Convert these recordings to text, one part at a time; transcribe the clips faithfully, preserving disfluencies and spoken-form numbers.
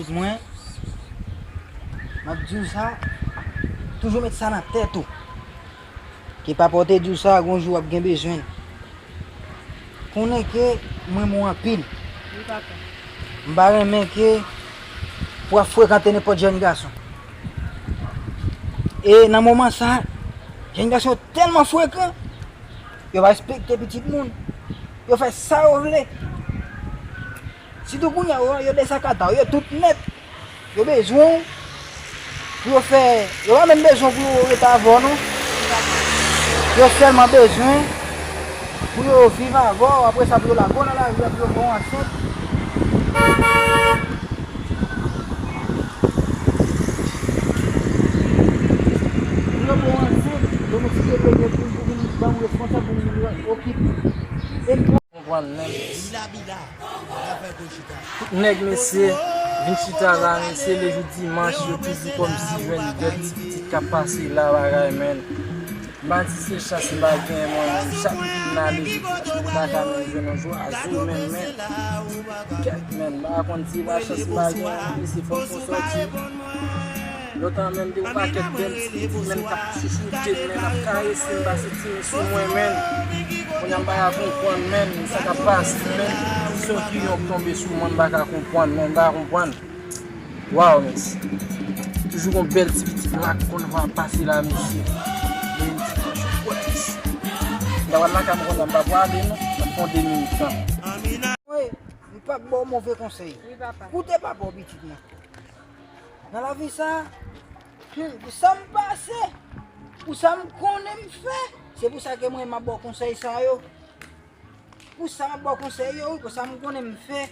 Mwen, m ap di w sa, toujou met sa nan tèt ou. Ke papa w te di w sa, gon jou w ap gen bezwen l. Konnen ke m renmen w anpil. Wi, papa. M pa renmen ke pou w ap frekante nenpòt jèn gason. E nan moman sa, jèn gason yo tèlman frekan, yo pa respekte pitit moun. Yo fè sa yo vle. Sitou kounye a, yo, yo desakata w, yo tout nèt. Yo bezwen w pou yo fè, yo pa menm bezwen pou yo rete avè w, non. Yo sèlman bezwen pou yo viv avè w, apre sa pou yo lage w nan lari a, pou yo pran w ansent. Pou yo pran w ansent, yo mete yo pou, pou vin ban w responsab, pou vin okipe. E m konprann menm. Tout nèg mesye vin chita la, mesye, lejou dimanch, yo toujou kòmsi jwenn bèl ti pitit k ap pase la, bagay, menn. M pa di se chans m pa gen, mwen menm, chak jou m ale, jodi a, m pa ka menm jwenn yon zwazo, menm, menn. Kèt, menn, m pa konn si se pa chans m pa gen, mesye, fò m fon sòti. Lontan menm, te yon pakèt bèl ti pitit menm k ap chouchoute m, menm ap karese m, pase ti men sou mwen, menm. Kounye a m pa ka konprann, menm, sa k ap pase, menm. Kisa ki yon tonbe sou mwen, m pa ka konprann, menm, m pa ka konprann. Waw, mesye. Toujou gon bèl ti pitit la k konn va pase la, mesye. Men yon ti manch pwès. M ta pral lakay m kounye a, m pa pral ale, non. M ap pran de minit, tan. Wi, m p ap ba w move konsèy. Wi, papa. Koute papa w, pitit mwen. Nan lavi sa, hmm, pou sa m pase, pou sa m konnen m fè, se pou sa ke mwen m ap ba w konsèy sa yo. Pou sa m ap ba w konsèy yo, wi, pou sa m konnen m fè.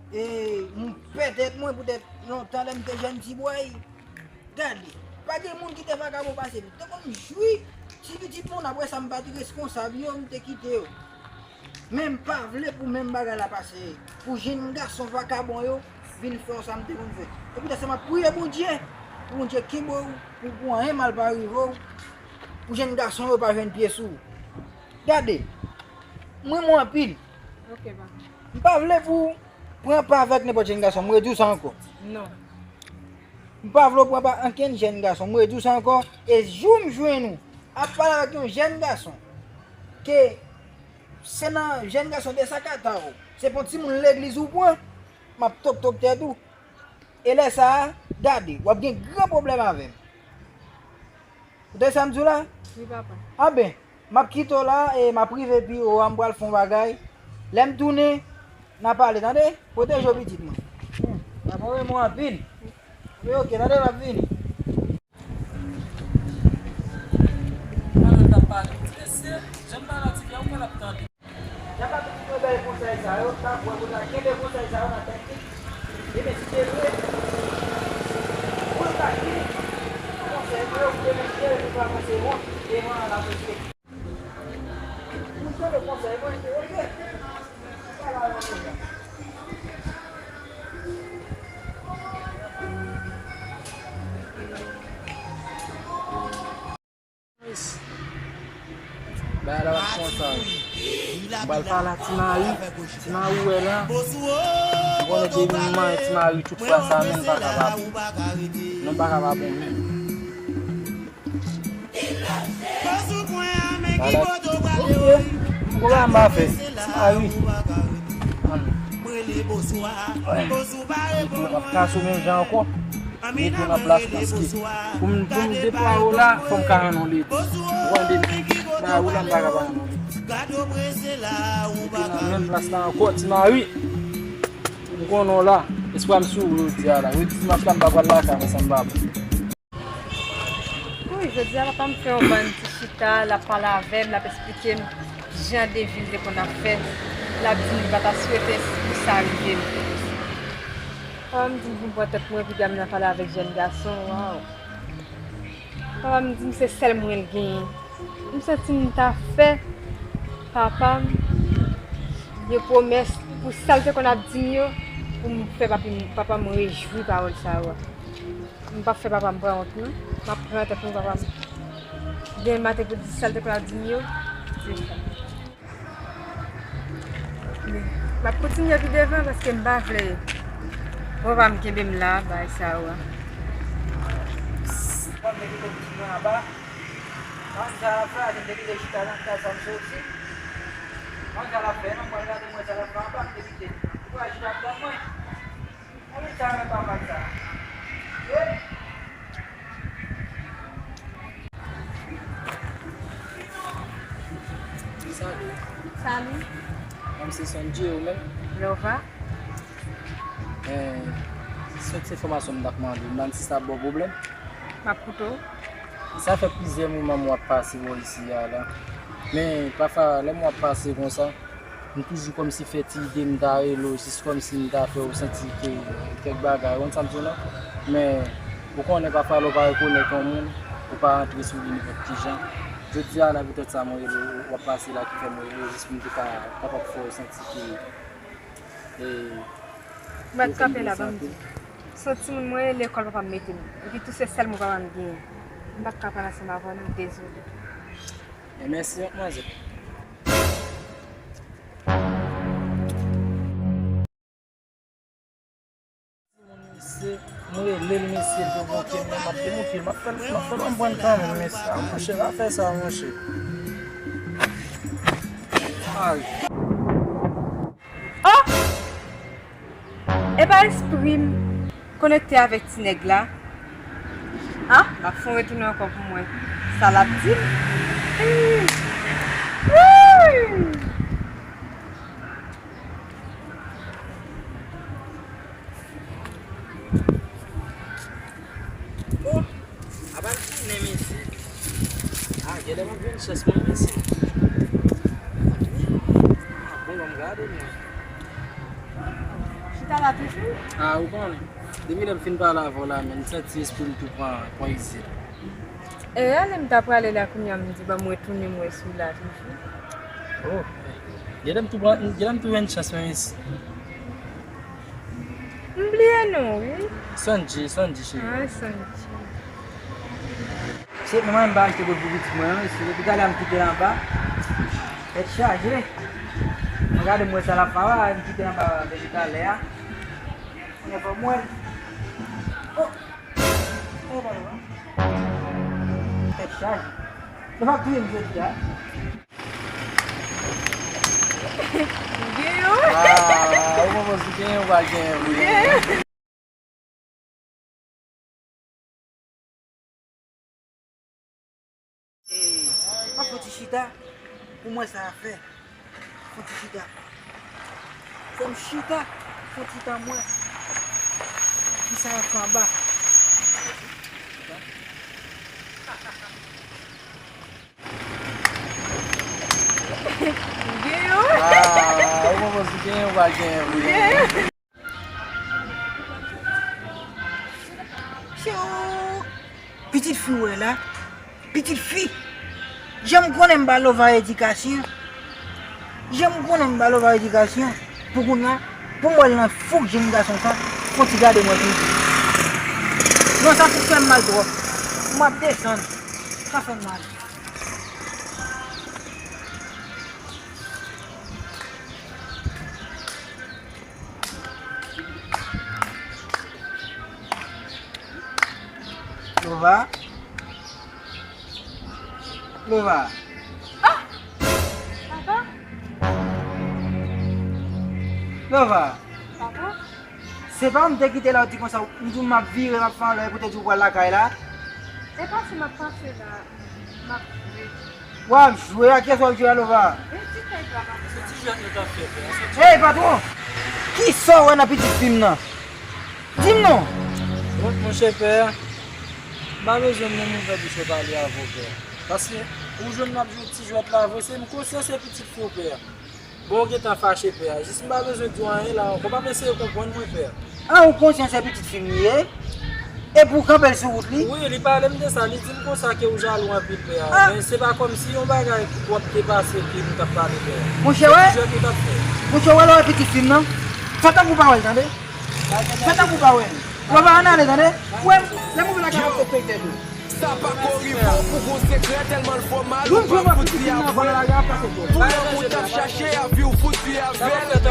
E, m pètèt mwen, poutèt lontan lè m te jèn tibwa, gade, pa gen moun ki te vakabon pase m. M te konn jwi ti pitit moun, apre sa m pa t reskonsab yo, m te kite yo. Men m pa vle pou menm bagay la pase. Pou jèn gason vakabon yo vin fè w sa m te konn fè. E poutèt sa m ap priye Bondye, pou Bondye kenbe w, pou, pou anyen mal pa rive w, pou jèn gason yo pa jwenn pye sou ou. Gade, m renmen w anpil. Ok, papa. M pa vle pou w pran pa avèk nenpòt jèn gason, m redi w sa ankò. Non. M pa vle w pran pa ankenn jèn gason, m redi w sa ankò. E jou m jwenn ou ap pale avèk yon jèn gason, ke se nan jèn gason desakata w, se pa yon timoun legliz ou pran, m ap toktok tèt ou. E lè sa a, gade, w ap gen gran pwoblèm avè m. Ou tande sa m di w la? Wi, papa. Anben, m ap kite w la e m ap rive pi wo a, m pral fè yon bagay. Lè m tounen, n a pale, tande? Pwoteje w, pitit mwen. Hmm, papa w renmen w anpil. Wi, ok, tande, m ap vini. Pale, t ap pale. Ti mesye, jan m pale a ti fi a, ou kwè l ap tande? N ap aplike bèl konsèy sa yo, n ap wè pou n ta kenbe konsèy sa yo nan tèt li. Ebyen, si se vre, pou l ta gen konsèy pou yo, pou demen si Dye vle, pou l pa panse wont devan lasosyete. Pou l tande konsèy mwen, se oke. Sa la yo konsa. Bagay la p ap konsa. M pral pale a Ti Mari. Ti Mari, ou wè la. M konnen depi m manyen Ti Mari tout fwa sa, menm pa ka pa bon. Non, pa ka pa bon menm. Bagay la, ok. M konn pa m pa fè. Ti Mari. Ann. Epi w ap kase w menm jan ankò. Mete w nan plas paske pou m, pou m deplwaye w la, fò m ka rann w ledi. Ou konn depi m deplwaye w la, m pa ka pa rann w ledi. Mete w nan menm plas la ankò, Ti Mari. M konnen w la. Espwa m sou ou jodi a la. Jodi dimanch la, m pa pral lakay mwen san m pa bon. Wi, jodi a papa m fè yon bann ti chita, l ap pale avè m, l ap esplike m jan de vi l te konn ap fè. L ap di m li pa ta swete pou sa rive l. Papa m di m vin pran tèt mwen, epi gade m nan pale avèk jèn gason, waw. Papa m di m se sèl mwen l genyen. M santi m ta fè papa m yon pwomès pou sa l te konn ap di m yo, pou m fè papi m, papa m rejwi pawòl sa yo a. M p ap fè papa m pran wont, non. M ap pran tèt mwen, papa m. Demen maten pou di sa l te konn ap di m yo, se sa. M ap kontinye pi devan paske m pa vle Papa m kenbe m la, bay sa yo a. Mwen te kite pitit mwen anba. Mwen sa l ap fè, mwen te kite chita nan kay sa m soti. Mwen sa l ap fè, non, mwen gade mwen sa l ap fè anba, mwen te kite. Ou pa chita ap tann mwen. Mwen sa mwen pa fè sa. Salut. Salut. Mwen se Sondji, ou menm? Lova. Eh, se ti enfòmasyon m t ap mande w, m pa konn si sa ap ba w pwoblèm. M ap koute w. Sa fè plizyè moman m w ap pase bò isi a la. Men, pafwa, lè m w ap pase konsa, m toujou kòmsi fè ti ide m ta rele w, jis kòmsi m ta fè w santi ke kèk bagay, ou konn sa m di w la? Men, ou konnen pafwa lè w pa rekonèt yon moun, ou pa antre sou li nenpòt ki jan. Jodi a la, petèt sa mwen rele w, w ap pase la ki fè mwen rele w, jis pou m te ka kapab fè w santi ke, e, m pa t kanpe la, ban m di w. Se yon timoun mwen ye, lekòl papa m mete m. Epi tou se sèl mwen papa m genyen. M pa t ka pale ansanm avè w non, dezole. E mèsi, manzè. Timoun mesye, mwen rele l mesye, pwovoke m, men m ap demoute l, m ap fè l, m ap fè l konprann kanmenm mesye. A monchè, pa fè sa monchè. Ay. Oh! E pa espri m konekte avèk ti nèg la. Ah, m ap fè yon retounen ankò pou m wè sa l ap di m. Wi! Wi! Oh, apa l tounen mesye. Ah, genlè m ap jwenn chans mwen mesye. Ah, bon, ban m gade mwen. Chita la toujou? Ah, ou konnen. Depi lè m fin pale avè w la, men m santi espri m tou pran, pran egzil. E ale m ta prale la kounye a, m di ban m retounen m wè si w la toujou. Oh, genlè m tou pran, genlè m tou jwenn chans mwen mesye. M bliye non w wi. Sondji, Sondji cheri. Ah, Sondji. Se mwen menm m pa achte bòl pou pitit mwen an, mesye. Depi talè a m kite l anba. Tèt chaje. Mwen gade m wè sa l ap fè a, m kite l anba depi talè a. Mwen fò m wè l. Oh! Mwen pa wè. Tèt chaje. Yo p ap touye m jodi a. M gen yon. Ah, ou konprann si gen yon, ou pa gen yon. M gen yon. Ey, pa fouti chita pou m wè sa y ap fè. Fouti chita. Fò m chita, fouti tan mwen. Ki sa y ap fè anba? M gen yon. Ah, ou konprann si gen yon, ou pa gen yon. M gen yon. Tchoo! Pitit fi w wè la, pitit fi. Jan m konnen m ba Lova edikasyon. Jan m konnen m ba Lova edikasyon. Pou kounye a, pou m wè l nan fouk jenn gason sa, fò ti gade mwen toujou. Non, sa fout fè m mal twòp. M ap desann. Sa fè m mal. Lova. Lova. Ah! Papa? Lova. Papa? Se pa ou m te kite la, ou di konsa, m di w m ap vire, m ap fè anlè, pou te di w pral lakay la? E pa si m ap pase la, m ap jwe. W ap jwe? A kiyès w ap jwe a, Lova? E ti nèg la, m ap jwe. Se ti jwèt nou t ap fè, frè. Hey, patwon! Kisa w wè nan pitit fi m nan? Di m non! Bon, monchè pè, m pa bezwen moun ouvè bouch yo pale avè w, pè. Paske ou jwenn m ap jwe ti jwèt la vre, se m konsyan se pitit fi w, pè. Bon, ou gentan fache, pè. Jis m pa bezwen di w anyen la ankò. M ap eseye konprann mwen, pè. Ah, ou konsyan se pitit fi m li ye? Epi w kanpe l sou wout li? Wi, li pale m de sa. Li di m konsa ke ou jalou anpil, pè. Ah! Men se pa kòmsi yon bagay ki twòp te pase ke nou t ap pale, pè. Monchè, wè. Se ti jwèt nou t ap fè. Monchè, wè lè w wè pitit fi m nan. Fè tankou w pa wè l, tande. Fè tankou w pa wè l. Lova, ann ale, tande. Ou wè m, lè m ouvri lakay mwen. Sa pa ko rive w pou gon sekrè, tèlman l fò mal, ou pa fouti avè l. Pou yon moun t ap chache avi, ou fouti avè l.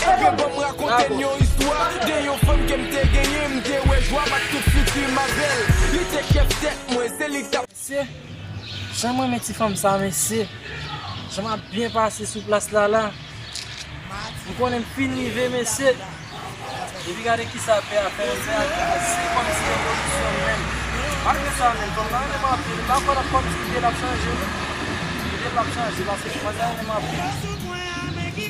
Ebyen, ban m rakonte n yon istwa de yon fanm ke m te genyen, m te wè jwa m ak tout fiti m avè l. Li te chèf tèt mwen, se li k t ap Mesye, jan m renmen ti fanm sa, mesye. Jan m ap byen pase sou plas la la. M konnen m fin rive, mesye. Epi gade kisa pè a fè, pè a di mwen se kòmsi revolisyon menm. Malgre sa menm, fanm nan renmen m anpil. M pa kwè l ap kòmsi ide l ap chanje non. Ide l ap chanje, paske manzè renmen m anpil.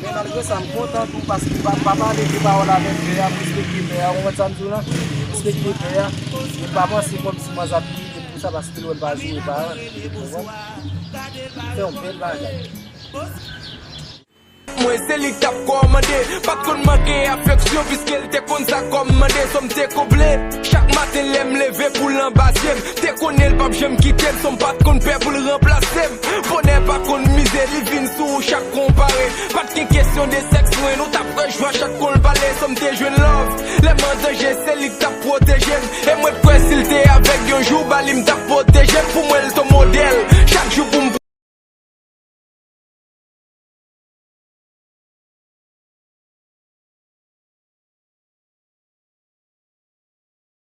Men malgre sa, m kontan tou paske m pa, pa pale de pawòl avèk pè a, m respekte pè a, ou konprann sa m di w la? M respekte pè a, e m pa panse kòmsi manzè ap ide m pou sa paske l wè l pa joure pa an. Ou konprann? Fè yon bèl bagay. Mwen se li k t ap kòmande. Pa t konn manke afeksyon, piske l te konn sa kòm mande. Sòm te konble. Chak maten lè m leve pou l anba zye m, te konnen l p ap janm kite m. Sòm pa t konn pè pou l ranplase m. Bonè pa konn mize, li vin sou ou chak konpare. Pa t gen kesyon de sèks mwen, nou t ap wè jwa chak kon l pale. Sòm te jwenn love. Lè m an danje, se li k t ap pwoteje m. E mwen t kwè si l te avèk yon jou, ba li m t ap pwoteje l. Pou mwen l t on modèl. Chak jou pou m